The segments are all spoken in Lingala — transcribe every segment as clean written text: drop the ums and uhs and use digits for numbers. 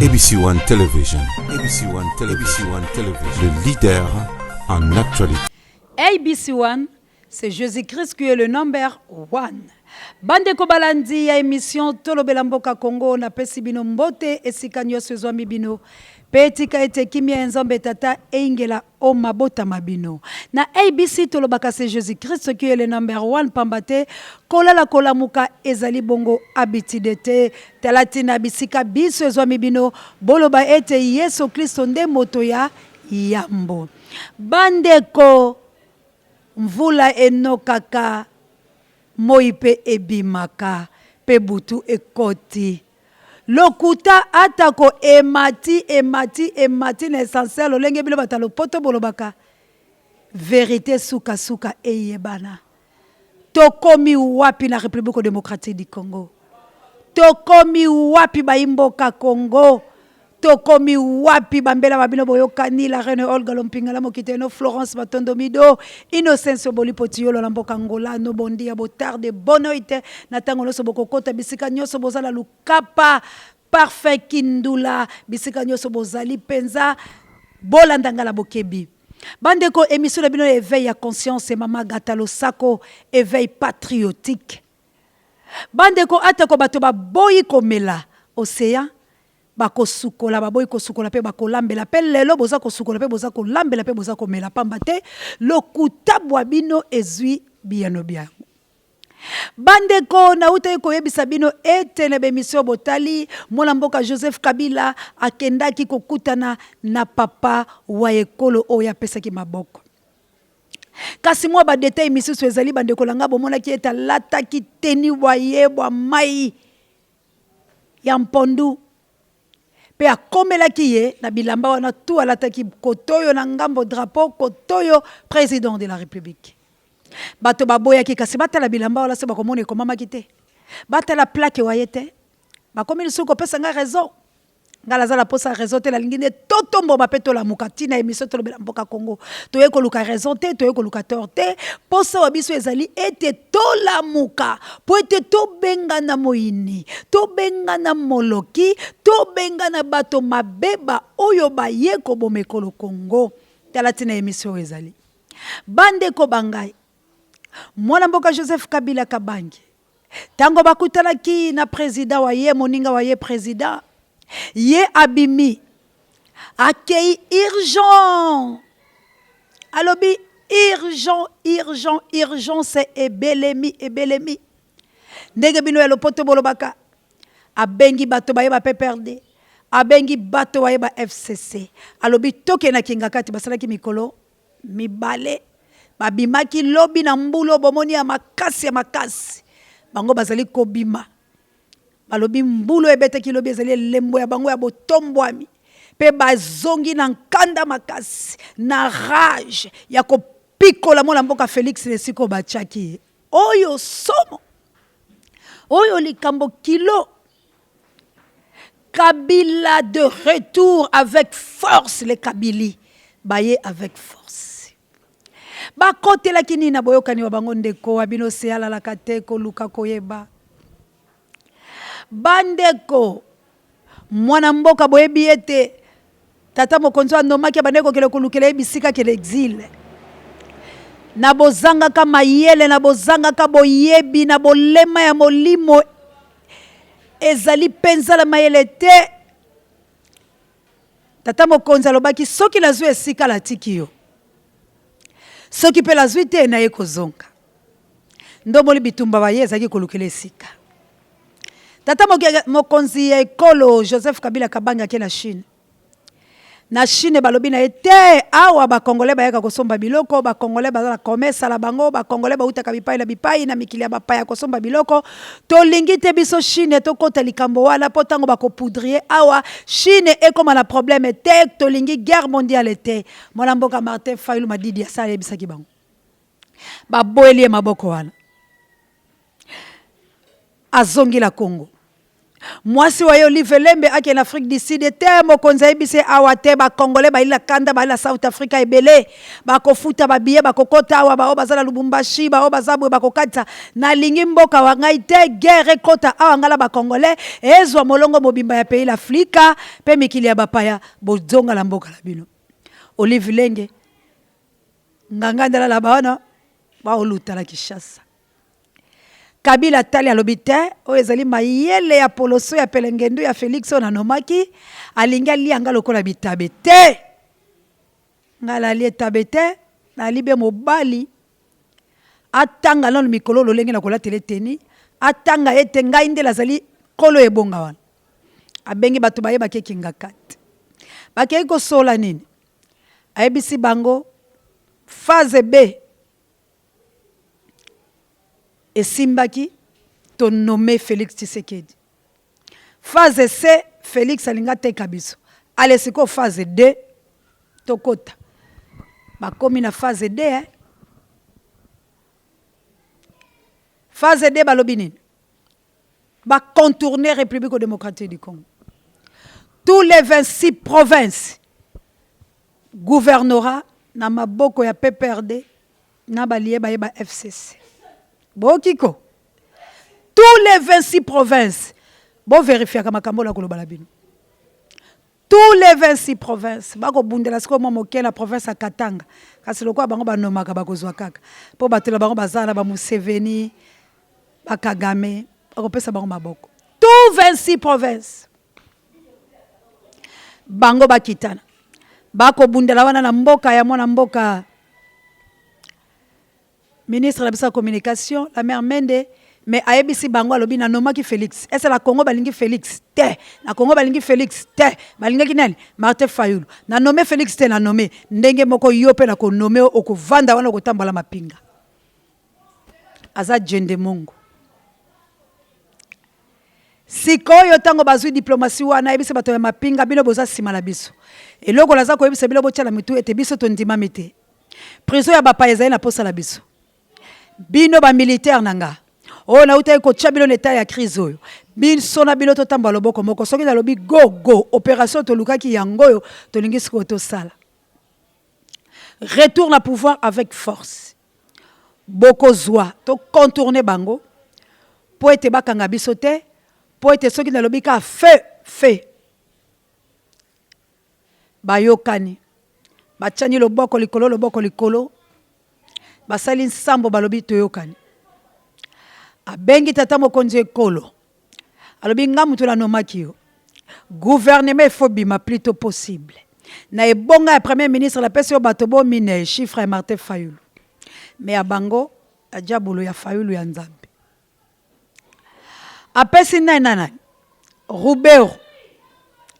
ABC One Television, ABC One Television, ABC One Television, le leader en actualité. ABC One, c'est Jésus-Christ qui est le number one. Bandeko balandi ya émission Tolobela Mboka Congo napesi bino mbote esika nyonso ezwami bino mpe tika ete kimia ya Nzambe Tata eingela o mabota ma bino. Na ABC tolobaka c'est Jésus-Christ qui est le number one pamba te kolala kolamuka ezali bongo habitude te. Tala tina bisika biso ezwami bino boloba ete Yesu Klisto nde moto ya yambo. Bandeko mvula enokaka moi mpe ebimaka mpe butu ekoti. Lokuta atako emati emati emati na essentiel lolenge bino bato ya lopoto bolobaka verite suka suka eyebana. Tokomi wapi na Republique democratique du Congo? Tokomi wapi bayi mboka Congo? Tokomi wapi bambela ba bino boyokani la reine Olga Lompingala Mokiteno Florence Matondo Mido Innocencio Bolipo Tiyolo na mboka Angola no bom dia bo tarde bonne noite na tango nioso bokokota bisika nioso boza na Lukapa Parfait Kindula bisika nioso bozali penza bolanda nga na bokebi bandeko emission na bino ya eveil ya conscience mama Gata losako eveil patriotique bandeko atako bato baboyi komela ocean Bakosukola, baboyi kosukola mpe bakolambela, mpe lelo boza kosukola mpe boza kolambela mpe boza komela, pamba te lokuta bwa bino ezwi biyano byango. Bandeko, nautaki koyebisa bino ete na b'emission botali, mwana mboka Joseph Kabila akendaki kokutana na papa wa ekolo oyo apesaki maboko. Kasi mwa ba details misusu ezali, bandeko na ngai, bomonaki ete alataki tenue bwa ye bwa mayi ya mpondu mpe akomelaki ye na bilamba wana tout alataki kotoyo na ngambo drapeau kotoyo president de la republique bato baboyaki kasi batala bilamba wana se bakomona ekomamaki te batala plaque wa ye te bakomi lisusu kopesa nga raison Nga naza na posa raison te nalingi nde totomboma pe tolamuka ti na emission tolobela mboka Congo toye koluka raison te toye koluka tort te posa wa biso ezali ete tolamuka po ete tobengana moyini tobengana moloki tobengana bato mabe ba oyo baye koboma ekolo Congo tala ti na emission oyo ezali bandeko ba ngai mwana mboka Joseph Kabila Kabange Tango bakutanaki na president wa ye, moninga wa ye president, ye abimi akeyi urgent, alobi urgent, urgent, urgence ebelemi, ebelemi. Ndenge bino ya lopoto bolobaka, abengi bato baye ba PPRD, abengi bato baye ba FCC, alobi tokende na Kingakati, basalaki mikolo mibale babimaki lobi na mbula oyo bomoni ya makasi ya makasi. Bango bazali kobima, balobi mbula oyo ebetaki lobi ezali elembo ya bango ya botombwami, mpe bazongi na nkanda makasi, na rage ya kopikola mwana mboka Felix na esika oyo batiaki ye. Oyo somo, oyo likambo kilo. Kabila de retour avec force les Kabili baye avec force. Bakotelaki nini na boyokani wa bango ndeko wa bino se alalaka te koluka koyeba. Bandeko mwana mboka boyebi ete Tata mokonzi oyo anomaki abandaki kokende kolukela ye bisika akende exil. Na bozangaka mayele, na bozangaka boyebi, na bolema ya molimo ezali mpenza na mayele te. Tata mokonzi alobaki soki nazwi esika natiki yo, soki mpe nazwi te naye kozonga. Ndomoli bitumba baye ezalaki kolukela esika. Tata mokonzi ya ekolo Joseph Kabila Kabange ake na Chine. Na Chine balobi na ye te awa ba Congolais bayaka kosomba biloko, ba Congolais baza na commerce na bango, ba Congolais bautaka bipai na bipai na mikili ya bapaya kosomba biloko. Tolingi te biso Chine tokota likambo wana po tango bako poudrier awa Chine ekoma na problème te, tolingi guerre mondiale te. Mwana mboka Martin Fayulu Madidi asala ayebisaki bango. Baboyeli ye maboko wana. Azongi la Congo. Mwasi wa ye Olive Lembe akende na Afrique du Sud te, mokonzi ayebisi ye awa te, ba Congolais bayili na kanda, bayili na South Africa ebele, bakofuta ba billets, bakokota awa, baoyo baza na Lubumbashi, baoyo baza boye bakokatisa. Nalingi mboka wa ngai te guerre ekota awa, ngai na ba Congolais ezwa molongo mobimba ya pays l'Aflika pe mikili ya bapaya, bozonga na mboka na bino. Olive Lenge nganga ndala ba wana baoluta na Kinshasa. Kabila atali alobi te, oyo ezali mayele ya poloso ya pelengendu ya Felix oyo nanomaki, alingi alia nga lokola bitabe te. Nga nali etabe te, nali be mobali atanga nano mikolo lolenge na kolatela eteni, atanga ete ngai nde nazali nkolo ebonga wana. Abengi bato baye bake Kingakati. Bakei kosola nini? Ayebisi bango phase B Esimbaki to nomme Felix Tshisekedi. Phase C Felix alingi ateka biso. Allez sikoyo phase D tokota. Bakomi na phase D hein. Phase D balobi nini? Ba contourner République démocratique du Congo. Tous les 26 provinces gouvernorat na maboko ya PPRD na ba liye baye ba FCC. Boyoki ko? Tous les 26 provinces bo verifiaka makambo na koloba na bino. Tous les 26 provinces bakobundela sikoyo mwa moke na province ya Katanga, kasi lokola bango banomaka bakozwa kaka mpo bato na bango baza na ba Museveni, ba Kagame, bakopesa bango maboko. Tous 26 provinces bango bakitana bakobundela wana na mboka ya mwana mboka ministre na biso ya communication la mère Mende, mais ayebisi bango alobi na nomaki Felix. Est-ce la Congo balingi Felix te? Na Congo balingi Felix te. Balingaki nani? Martin Fayulu. Na nommé Felix te, na nommé ndenge moko yo pe na ko nommé okovanda wana okotambola mapinga. Aza djende mongo. Sikoyo tango bazui diplomatie wana ayebisi bato ya mapinga bino boza sima na biso. Eloko naza koyebisa bino botia na mitu ete biso tondimami te. Prison ya bapaya ezali na posa na biso. Bino ba militaires na nga oyo nautaki kotia bino na etat ya crise oyo, biso na bino totambola loboko moko. Soki nalobi go go, operation tolukaki yango oyo tolingi sikoyo tosala. Retour na pouvoir avec force. Bokozua to contourner bango po ete bakanga biso te, po ete soki nalobi kaka feu, feu. Bayokani, batiani loboko likolo loboko likolo, basali nsambo balobi toyokani. Abengi tata mokonzi ekolo, alobi nga mutu na nomaki yo, gouvernement il faut bima plus tot possible. Na ebonga ya premier ministre napesi yo bato bo minei, chiffre ya Martin Fayulu. Mais ya bango ya diabolo ya Fayulu ya Nzambe. Apesi nani na nani? Ruberwa.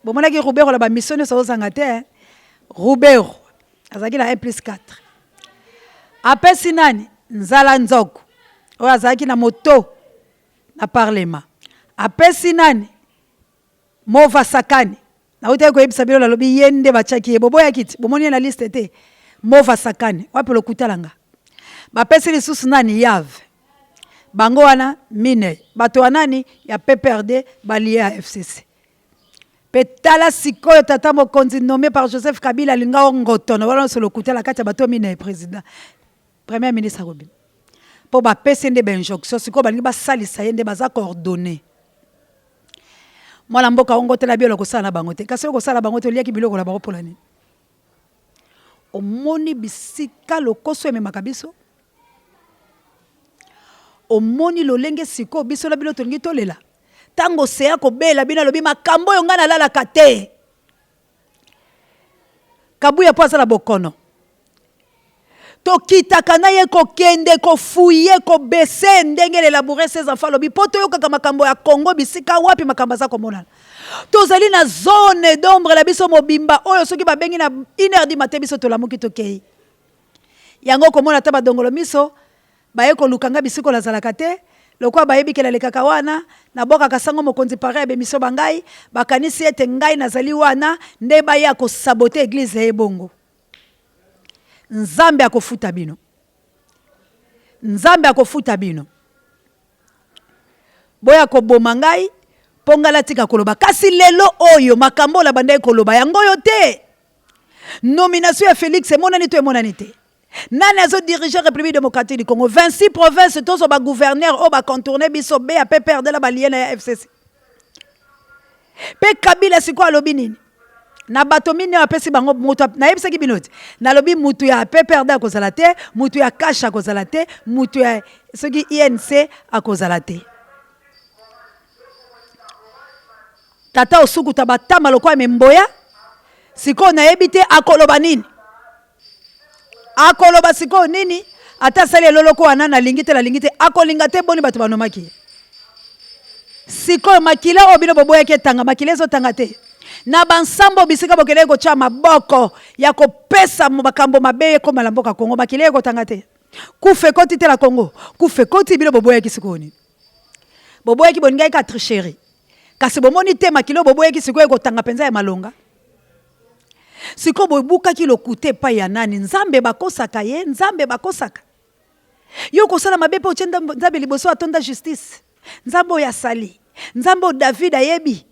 Bomonaki Ruberwa na ba mission nyonso azozanga te. Hein? Ruberwa azalaki na 1 plus 4. Apesi nani? Nzala Nzoko oyo azalaki na moto na parlement. Apesi nani? Mova Sakani. Nautaki koyebisa bino nalobi ye nde batiaki ye. Boboyaki ti? Bomoni ye na liste te? Mova Sakani. Wapi lokuta na nga? Bapesi lisusu nani? Yave. Bango wana minei. Bato ya nani? Ya PPRD balie ya FCC. Pe tala sikoyo tata mokonzi nomme par Joseph Kabila alinga ongotono wana nyonso lokuta na kati ya bato minei president premier ministre akobima po bapesi ye nde ba injonction sikoyo balingi basalisa ye nde baza coordonne mwana mboka ongotela biolo kosala na bango te kasi okosala bango te oliaki biloko na bango mpo na nini omoni bisika lokoso ememaka biso omoni lolenge sikoyo biso na bino tolingi tolela ntango oseya kobela bino alobi makambo oyo ngai nalalaka te Kabuya mpo aza na bokono. Tokitaka na ye kokende kofuye kobese ndenge le laboure ses enfants alobi mpo toyokaka makambo ya Congo bisika wapi makambo aza komonana. Tozali na zone d'ombre na biso mobimba oyo soki babengi na 1 heure du matin biso tolamuki tokei. Yango okomona ata badongolo miso Baye koluka nga bisiko nazalaka te, lokola bayebi ke nalekaka wana, nabwakaka sango mokonzi pareil ya b'emission ba ngai, bakanisi ete ngai nazali wana nde baya ko saboter eglise ya ebongo. Nzambe akofuta bino. Nzambe akofuta bino. Boya koboma ngai. Mpo ngai natika koloba. Kasi lelo oyo makambo oyo nabandaki koloba yango oyo te. Nomination ya Felix emonani to emonani te? Nani azo diriger République démocratique du Congo? 26 provinces tozwa ba gouverneurs oyo ba contourner biso BAP PRD la ba lier na ya FCC. Pe Kabila sikoyo alobi nini? Na bato mine oyo apesi bango moto, nayebisaki bino te, nalobi mutu ya PPRD akozala te, mutu ya cash akozala te, mutu ya soki INC akozala te. Tata osukuta batama lokola memboya, sikoyo nayebi te akoloba nini. Akoloba sikoyo nini? Ata asali eloloko wana, nalingi te, nalingi te, akolinga te. Boni bato banomaki ye? Sikoyo makila oyo bino boboyaki etanga, makila ezotanga te na bansambo bisika bokendeki kotya maboko ya kopesa makambo mabe ekoma na mboka Kongo, makila ekotanga te. Kufa ekoti te na Kongo, kufa ekoti. Bino boboyaki, sikoyo nini? Boboyaki, bolingaki ka tricherie, kasi bomoni te makila oyo boboyaki sikoyo ekotanga mpenza ya malonga. Sikoyo bobukaki lokuta epai ya nani? Nzambe bakosaka ye? Nzambe bakosaka yo? Kosala mabe mpe otie Nzambe liboso atonda justice. Nzambe oyo asali, Nzambe oyo David ayebi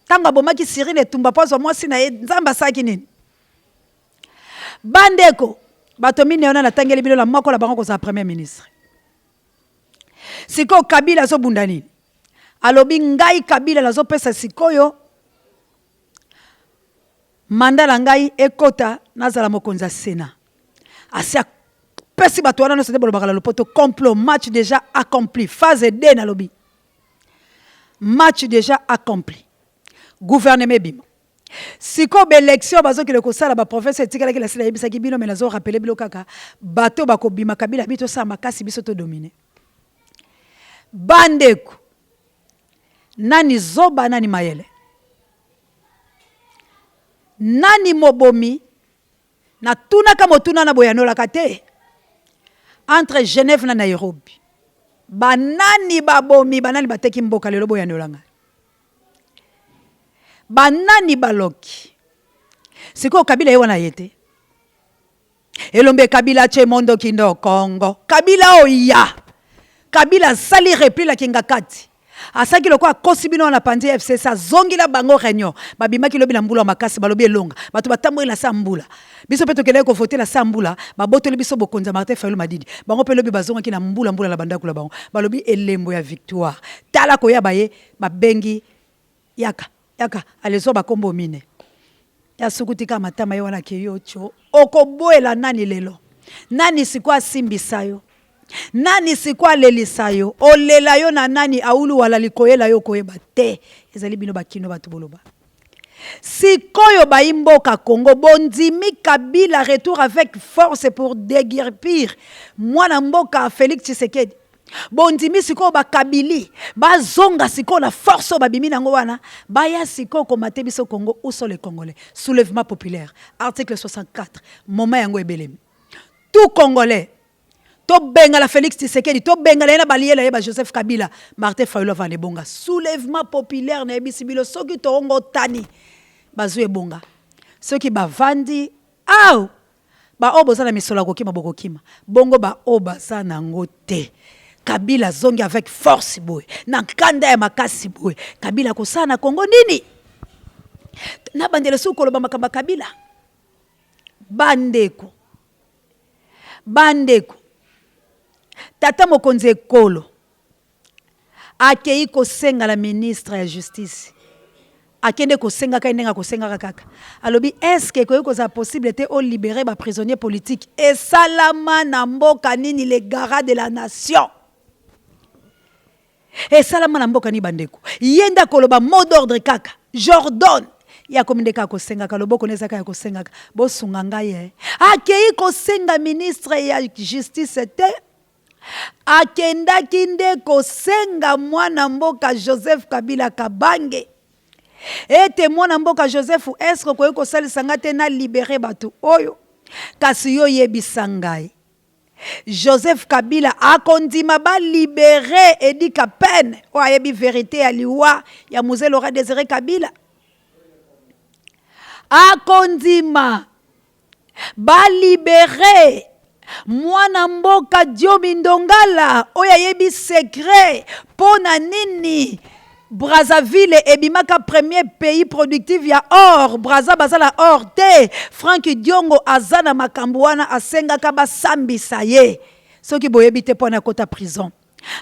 ntango abomaki Cyril etumba mpo azwa mwasi na ye, Nzambe asalaki nini? Bandeko, bato minei wana natangeli bino, na moko na bango kozala premier ministre. Sikoyo Kabila azobunda nini? Alobi ngai Kabila nazopesa sikoyo mandat na ngai ekota, nazala mokonzi ya Sénat. Asi apesi bato wana nyonso nde bolobaka na lopoto complot, match déjà accompli, phase 2. Nalobi match déjà accompli, gouvernement ebima. Sikoyo baélection bazokende kosala, baprovince etikalaki na sila, yebisaki bino, me nazorappeler bino kaka bato bakobima. Kabila bi tosala makasi biso todominer. Bandeko, nani zoba, nani mayele, nani mobomi? Natunaka motuna na boyanolaka te. Entre Genève na Nairobi, banani babomi, banani bateki mboka lelo? Boyanolanga, banani baloki? Sikoyo Kabila ye wana ye te. Elombe Kabila tie mondo kindo Kongo. Kabila oya, Kabila asali repli na Kingakati, asalaki lokola akosi bino wana, panzi FCC, azongila bango réunion. Babimaki lobi na mbula makasi, balobi elonga. Bato batamboli na sa mbula. Biso mpe tokendaki kovoter na sa mbula, babotoli biso bokonzi ya Martin Fayulu Madidi. Bango mpe lobi bazongaki na mbula mbula na bandako na bango, balobi elembo ya victoire. Tala koya baye babengi yaka yaka, alezwa bakombo mine ya sukuti kaka matama ye wana ke yo tio okoboyela nani lelo? Nani sikoyo asimbisa yo? Nani sikoyo alelisa yo? Olela yo na nani? Aulu wala likoyela yo okoyeba te. Ezali bino bakino bato boloba. Sikoyo bayi mboka Congo bondimi Kabila retour avec force pour déguerpir mwana mboka Félix Tshisekedi. Bondimi sikoyo bakabili bazonga sikoyo na force oyo babimi nango wana, baya sikoyo komate biso Congo. Où sont les Congolais? Soulèvement populaire, article 64, moment yango ebelemi. Tout Congolais, tobengala Félix Tshisekedi, tobengala ye na baliela ye ba Joseph Kabila, Martin Fayulu avanda ebonga. Soulèvement populaire, nayebisi bino, soki toongo tani bazwi ebonga, soki bavandi aw, baoyo boza na misolo ya kokima bokokima bongo, baoyo baza nango te. Kabila azongi avec force boye, na nkanda ya makasi boye. Kabila akosala na Kongo nini? Nabandela soki koloba makambo ya Kabila. Bandeko, bandeko, tata mokonzi ekolo akei kosenga na ministre ya justice, akende kosengaka ye ndenge akosengaka kaka, alobi: est-ce ekoki kozala possible te olibérer baprisonnier politique? Esalama na mboka nini? Le garant de la nation, esalama na mboka nini? Bandeko, ye nde akoloba mot d'ordre kaka, j'ordonne. Ye akomi nde kaka kosengaka, loboko na ezaka ya kosengaka bosunga ngai. Ye akei kosenga ministre ya justice te, akendaki nde kosenga mwana mboka Joseph Kabila Kabange ete: mwana mboka Joseph, est-ce okoki kosalisa ngai te na libérer bato oyo? Kasi yo yebisa ngai, Joseph Kabila akondima balibérer Eddy Kapend oyo ayebi vérité ya liwa ya Mzee Laurent Désiré Kabila? Akondima balibérer mwana mboka Diomi Ndongala oyo ayebi secret mpo na nini? Brazzaville ebimaka premier pays productif ya or, Brazza baza na or te. Franck Diongo aza na makambo wana, asengaka basambisa ye. Soki boyebi te pona akota prison.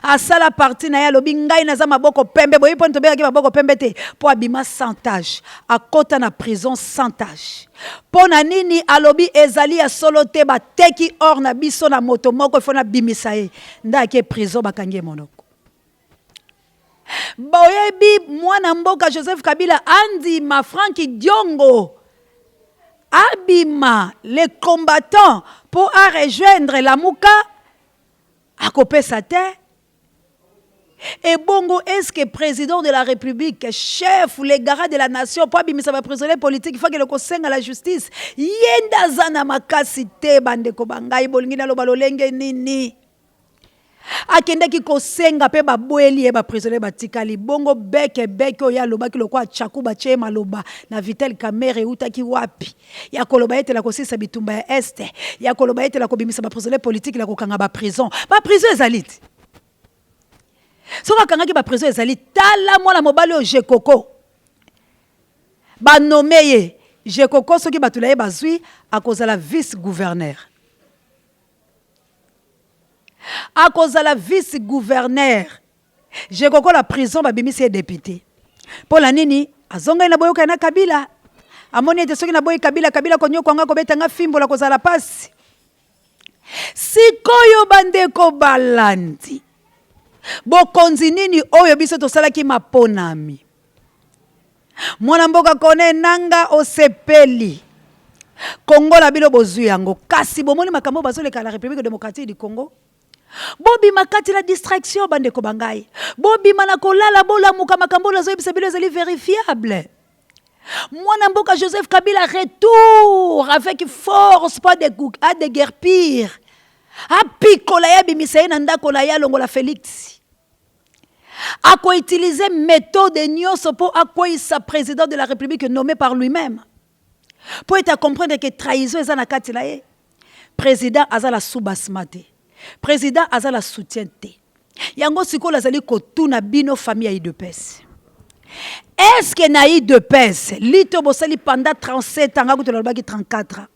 Asala parti na ye, alobi ngai naza maboko pembe. Boyebi pona tobengaki maboko pembe te? Po abima sans tache. Akota na prison sans tache. Pona nini? Alobi ezali ya solo te, bateki or na biso na moto moko, il faut nabimisa ye. Nde ake prison, bakangi ye monoko. Boyebi mwana mboka Joseph Kabila andima Franck Diongo abima les combattants po a rejoindre Lamuka, akopesa te. Ebongo est-ce que président de la République, chef, le garant de la nation, po abimisa ba prisonniers politiques, faut akende kosenga la justice? Ye nde aza na makasi te. Bandeko ba ngai, bolingi naloba lolenge nini? Akendaki kosenga mpe baboyeli ye, baprisonnier batikali bongo. Beke beke oyo alobaki lokola Tchaku, batie ye maloba na Vital Kamerhe, eutaki wapi ya koloba ete na kosilisa bitumba ya Est, ya koloba ete na kobimisa baprisonnier politique, na kokanga baprison? Baprison ezali te. Soki akangaki baprison ezali, tala mwana mobali oyo Jekoko banome ye. Jekoko, soki bato na ye bazwi, akozala vice gouverneur, akozala vice gouverneur. Jekoko la prison, babimisi ye député. Mpo na nini? Azongai na boyokani na Kabila. Amoni ete soki naboyi Kabila, Kabila konyokwanga, kobetanga fimbola, kozala pasi. Sikoyo bandeko balandi, bokonzi nini oyo biso tosalaki maponami? Mwana mboka Kone Nanga, osepeli Kongo na bino bozwi yango, kasi bomoni makambo bazoleka na République démocratique du Congo. Bobima kati na distraction, bandeko ba ngai, bobima na kolala, bolamuka. Makambo oyo nazoyebisa bino ezali vérifiable. Mwana mboka Joseph Kabila retour avec force po adéguerpir, apikola ye, abimisa ye na ndako na ye, alongola Félix. Akoutiliser méthode nyonso mpo akweyisa président de la République nommé par lui-même, mpo ete acomprendre ke trahison eza na kati na ye. Président aza na soubassement te, président aza na soutien te. Yango sikoyo azali kotuna bino, famille ya UDPS, est ce que na UDPS lito bosali pendant 37 ans, nga kutu nalobaki 34 ans,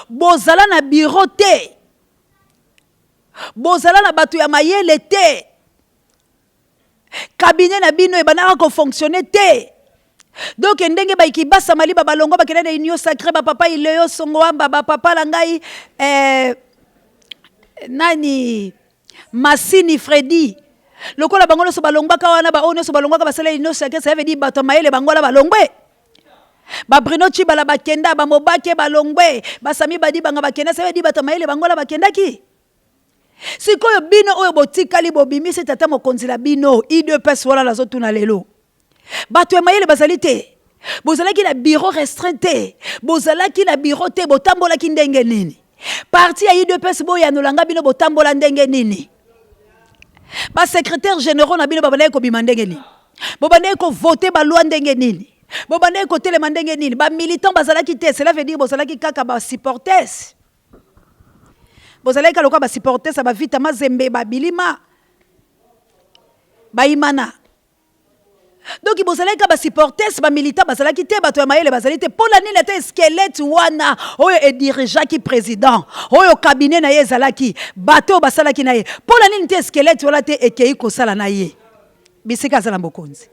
bozala na bureau te, bozala na bato ya mayele te, cabinet na bino ebandaka kofonctionner te? Donc ndenge baiki basamali ba balongo, bakende na Union sacrée, bapapa Ileyo Songoamba, bapapa na ngai, nani, Masini Fredi, lokola bango nyonso balongwaka wana, baoyo nyonso balongwaka basala Union sacrée, ça veut dire bato ya mayele bango wana balongwe. Babruno Tshibala bakenda, bamobake balongwe, basami badibanga bakenda, ça veut dire bato ya mayele bango wana bakendaki. Sikoyo bino oyo botikali, bobimisi tata mokonzi na bino UDPS wana, nazotuna lelo, bato ya mayele bazali te? Bozalaki na bureau restreint te, bozalaki na bureau te, botambolaki ndenge nini? Parti ya UDPS, boyanolanga bino, botambola ndenge nini? Basecrétaire généraux na bino babandaki kobima ndenge nini? Bobandaki kovote baloi ndenge nini? Bobandaki kotelema ndenge nini? Bamilitant bazalaki te, cela veut dire bozalaki kaka basupporters, bozalaki kaka lokola basupporters ya bavita Mazembe, babilima bayimana. Donc bozalaki kaka basupporters, bamilitant bazalaki te, bato ya mayele bazali te. Mpo na nini ata squelette wana oyo edirigeaki président, oyo cabinet na ye ezalaki bato oyo basalaki na ye, mpo na nini te squelette wana te ekei kosala na ye bisika aza na bokonzi?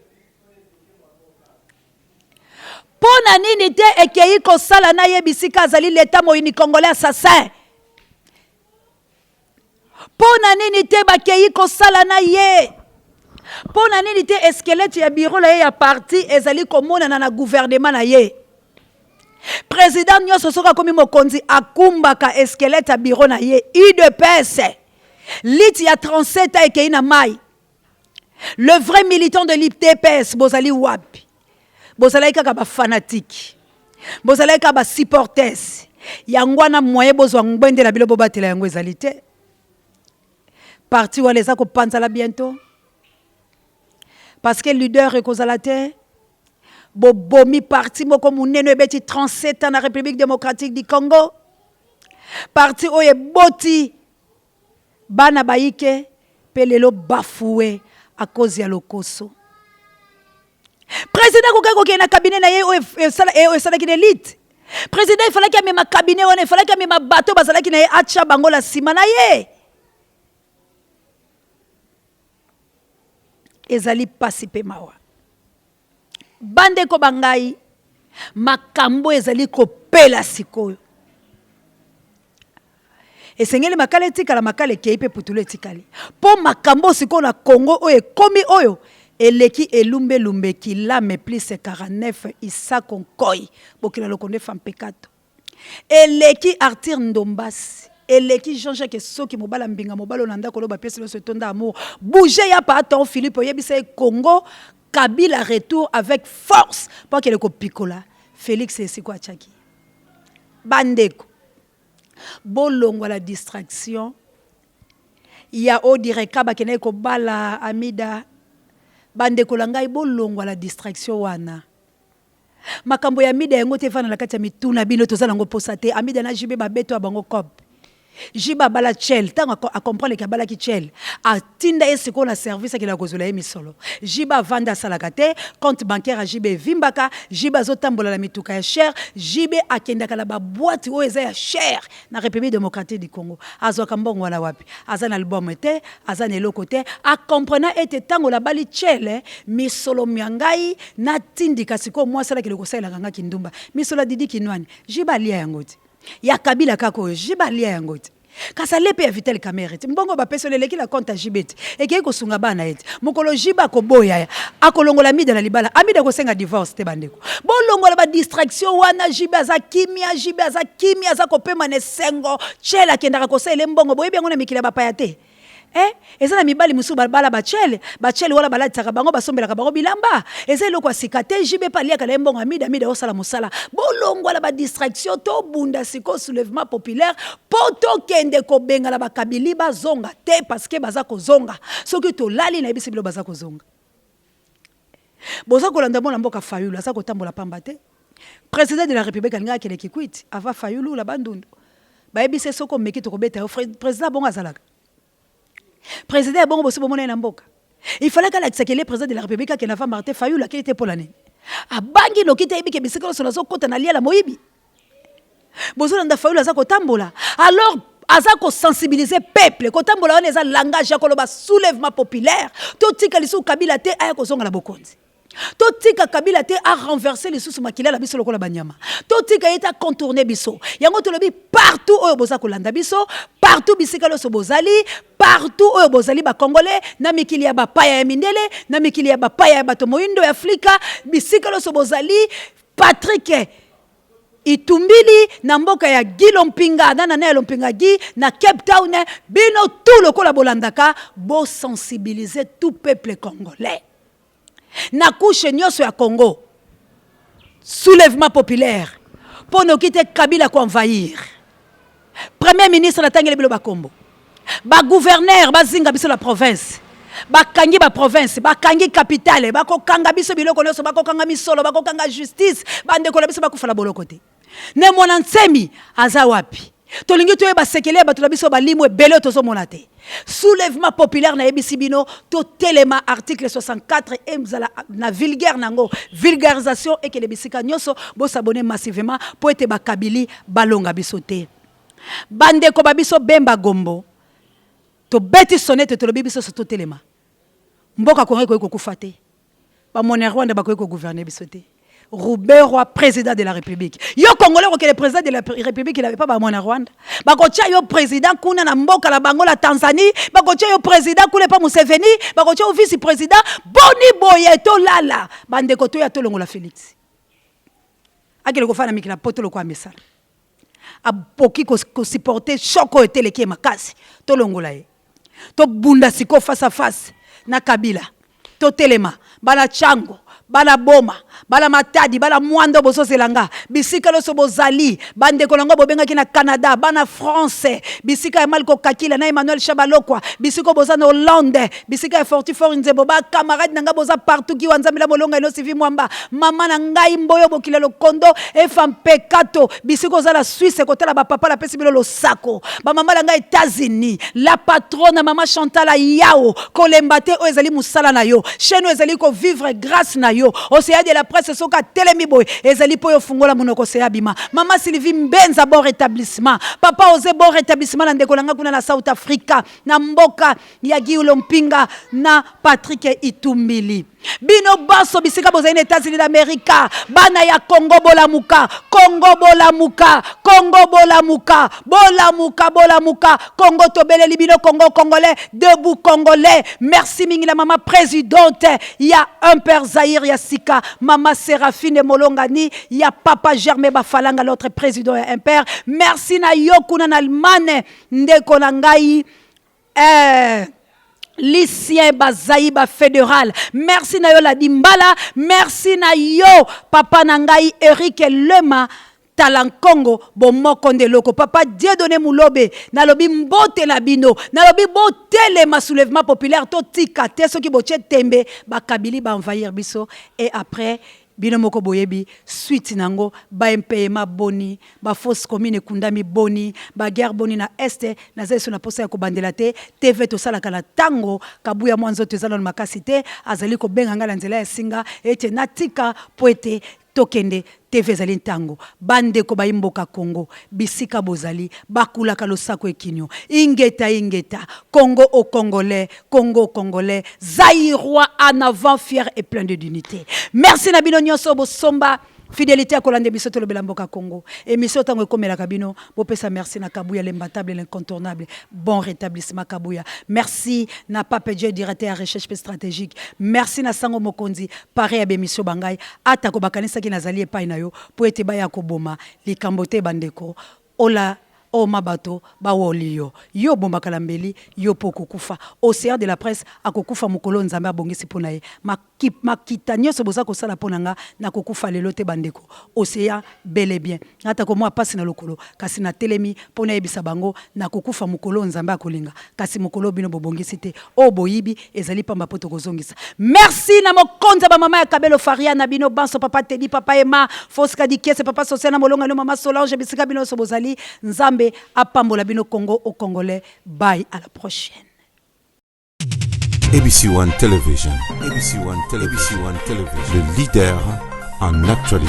Mpo na nini te ekei kosala na ye bisika azali leta moyini congolais assassin? Mpo na nini te bakei kosala na ye? Mpo na nini te squelette ya bureau na ye ya parti ezali komonana na gouvernement na ye? Président nyonso soki akomi mokonzi, akumbaka squelette ya bureau na ye. UDPS, lutte ya 37 ans ekei na mai. Le vrai militant de l'UDPS bozali wapi? Bozalaki kaka bafanatique, bozalaki kaka basupporters. Yango wana moyen bozwa ngbende na bino, bobatela yango ezali te. Parti wana eza kopanzala bientôt parce que leader ekozala te. Bobomi parti moko monene ebeti 37 ans na République démocratique du Congo, parti oyo eboti bana bayike mpe lelo bafoué. À cause ya lokoso. Président akokaki kokende na cabinet na ye oyo esalaki na elite. Président efalaki amema cabinet wana, efalaki amema bato bazalaki na ye, atya bango na nsima na ye. Ezali pasi mpe mawa. Bandeko ba ngai, makambo ezali kopela sikoyo. Esengeli makala etikala, makala ekei mpe putulu etikali. Mpo makambo sikoyo na Congo oyo ekomi oyo eleki elumbelumbe kilame plus 49 Isako Nkoy bokila lokondo efa mpekato. Eleki Arthur Ndombasi, eleki Jean-Jacques Soki mobala mbinga mobali oyo na ndako loba pièce nyonso etonda amour. Bouger ya pa ton Philippe oyebisa ye Congo Kabila retour avec force mpo akende kopikola Felix esiko atiaki. Bandeko bolongwa la distraction ya odireka bakendaki kobala Amida. Bandeko na ngai bolongwa la distraction wana. Makambo ya Amida yango te evanda na kati ya mitu na bino, toza nango posa te. Amida na JB babeto ya bango cop. JB abala Tchel, ntango a comprendre ke abalaki Tchel, atinda ye sikoyo na service akenda kozwela ye misolo. JB avanda asalaka te, compte bancaire ya JB evimbaka, JB azotambola na mituka ya cher, JB akendaka na ba boîte oyo eza ya cher na République démocratique du Congo. Azwaka mbongo wana wapi? Aza na album te, aza na eloko te. A comprena ete ntango nabali Tchel, misolo mya ngai natindika sikoyo mwasi alakende kosalelaka nga kindumba. Misolo ya Didi Kinwani, JB alia yango te. Ya Kabila kaka oyo, JB alia yango te. Kasi ale mpe ya Vital Kamerhe te. Mbongo bapesi eleki na compte ya JB te. Ekei kosunga bana ye te. Mokolo JB akoboya ya, akolongola Amida na libala. Amida akosenga divorce te bandeko. Bolongola ba distraction wana. JB aza kimia, JB aza kimia, aza kopema na esengo. Tchel akendaka kosalela ye mbongo. Boyebi yango na mikili ya bapaya te. Eh, eza na mibali mosusu babala bachele, bachele wana balatisaka bango, basombelaka bango bilamba. Eza eloko ya sika te. JB mpe aliaka na ye mbongo Amida, Amida osala mosala. Bolongwa na ba distraction, tobunda sikoyo soulèvement populaire mpo tokende kobengana bakabili bazonga te, parce que baza kozonga. Soki tolali nayebisi bino baza kozonga. Boza kolanda mwana mboka Fayulu aza kotambola pamba te. Président de la République alingaki akende Kikwit avant Fayulu la Bandundu. Bayebisi ye soki omeki tokobeta yo. Président bongo azalaka. Président ya bongo bosi bomona ye na mboka. Il fallait alakisa ke le président de la République akende avant Martin Fayulu akei te mpo na nini? Abangi noki te, ayebi ke bisika nyonso nazokota na liala moyibi. Bozolanda Fayulu aza kotambola. Alors aza kosensibiliser peuple. Kotambola wana eza langage ya koloba soulèvement populaire. Totika lisusu Kabila te aya kozonga na bokonzi. Totika Kabila te a renverser lisusu makila na biso lokola banyama. Totika ye te a contourner biso. Yango tolobi partout oyo boza kolanda biso, partout bisika nyonso bozali, partout oyo bozali ba Congolais, na mikili ya bapaya ya mindele, na mikili ya bapaya ya bato moyindo ya Afrika, bisika nyonso bozali. Patrick Itumbili na mboka ya Guy Lompinga na nana ya Lompinga Guy na Cape Town, bino tout lokola bolandaka, bo sensibiliser tout peuple congolais na couche nyonso ya Congo, soulèvement populaire mpo noki te Kabila ko envahir. Premier ministre natangeli bino bakombo, ba gouverneur bazinga biso na province, bakangi ba province, bakangi capitale, bakokanga biso biloko nyonso, bakokanga misolo, bakokanga justice. Bandeko na biso bakufa na boloko te. Ne mwana Nsemi aza wapi? Tolingi toyeba sekele ya bato na biso balimu ebele oyo tozomona te. Soulèvement populaire nayebisi bino, totelema. Article 64 ezala na vulgaire nango, vulgarisation ekende bisika nyonso. Bosabone massivement mpo ete bakabili balonga biso te. Bandeko ba biso Bemba Gombo, tobeti sonnette, tolobi biso so totelema. Mboka Kongo ekoki kokufa te, bamona Rwanda bakoki kogouverner biso te. Ruberwa président de la République. Yo Congolais okokende président de la République il pas bamona Rwanda. Bakotia yo président kuna na mboka na bango la Tanzanie, bakotia yo président kuna pa Museveni, bakotia yo vice président. Boni boye tolala. Bandeko toya tolongola Félix. Akende kofanda mikili ya poto lokola misala. Apoki kosupporter choc oyo eteleki ye makasi. Tolongola ye. Tobunda sikoyo face à face na Kabila. Totelema bana Chango, bana Boma, Bala Matadi, bala Mwando, bozozela nga bisika nyonso bozali. Bandeko na ngo bobengaki na Canada, bana France, bisika ya Malko Kakila na Emmanuel Shabalokwa, bisika boza na Hollande, bisika ya Fortifor Nzebo, bacamarade na nga boza partout. Kiwa Nzambe la molonga ino Sivi Mwamba, mama na ngai Mboyo Bokila Lokondo Efa Mpekato, bisika oza na Suisse kotala bapapa, napesi bino losako. Bamama na ngai États-Unis, la patronne mama Chantal Yao, kolemba te, oyo ezali mosala na yo, chaîne oyo ezali kovivre grâce na yo. Océan de la Presse, soki atelemi boye, ezali mpo oyo ofungola monoko oseya bima. Mama Sylvie Mbenza, bon rétablissement. Papa Oze, bon rétablissement. Na ndeko na nga kuna na South Africa, na mboka ya Giulo Mpinga na Patrick Itumbili, bino baso bisika bozali na États-Unis d'Amérique. Bana ya Kongo, bolamuka! Kongo, bolamuka! Kongo, bolamuka! Bolamuka, bolamuka! Kongo, tobeleli bino. Kongo, congolais debout, congolais. Merci mingi na mama présidente ya Imper Zaire ya sika, mama Séraphine Molongani ya papa Germain Bafalanga, l'autre président ya Imper. Merci na yo kuna na Allemagne, ndeko na ngai Lucien Bazaiba fédéral. Merci na yo Ladi Mbala, merci na yo papa na ngai Eric Lema Talankongo, bomoko nde eloko. Papa Dieudonné Mulobe, nalobi mbote na bino, nalobi botelema, soulèvement populaire totika te. Soki botie tembe, bakabili baenvahir biso et après bino moko boyebi suite nango: baimpayement boni, bafosse commune ekundami boni, baguerre boni na Est. Naza eso na posa ya kobandela te. TV tosalaka na ntango Kabuya mwa nzoto eza nano makasi te, azali kobenga ngai na nzela ya singa ete natika mpo ete tokende. TV ezali ntango. Bandeko bayimboka Kongo, bisika bozali, bakulaka losako ekinio. Ingeta, ingeta! Congo au Congolais, Congo au Congolais, Zaïrois en avant, fier et plein de dignité. Merci na bino nyonso bosomba fidélité ya kolanda biso Tolobela Mboka Congo. Émission ntango ekomelaka bino, bopesa merci na Kabuya l'imbattable, l'incontournable. Bon rétablissement, Kabuya. Merci na Pape Dieu, directeur ya recherche mpe stratégique. Merci na Sango Mokonzi pare ya bémission bangai. Atako bakanisaki nazali epai na yo mpo ete baya koboma likambo te, bandeko ola oma bato bawoli yo, yo obombaka na mbeli yo mpo okokufa. Océan de la Presse akokufa mokolo Nzambe abongisi mpo na ye. Makita nyonso boza kosala mpo na nga, nakokufa lelo te, bandeko. Océan bel et bien, atako mwa pasi na lokolo, kasi natelemi mpo nayebisa bango nakokufa mokolo Nzambe akolinga, kasi mokolo bino bobongisi te. Oyo boyibi ezali pamba mpo tokozongisa. Merci na mokonzi ya bamama ya Kabelo Faria, na bino banso, papa Tedi, papa Ema Foska Dikiese, papa Sosia na molonga no mama Solange, bisika bino nyonso bozali, Nzambe apambola bino. Congo au Congolais, bye, à la prochaine. ABC One Television, ABC One Television, ABC One Television, le leader en actualité.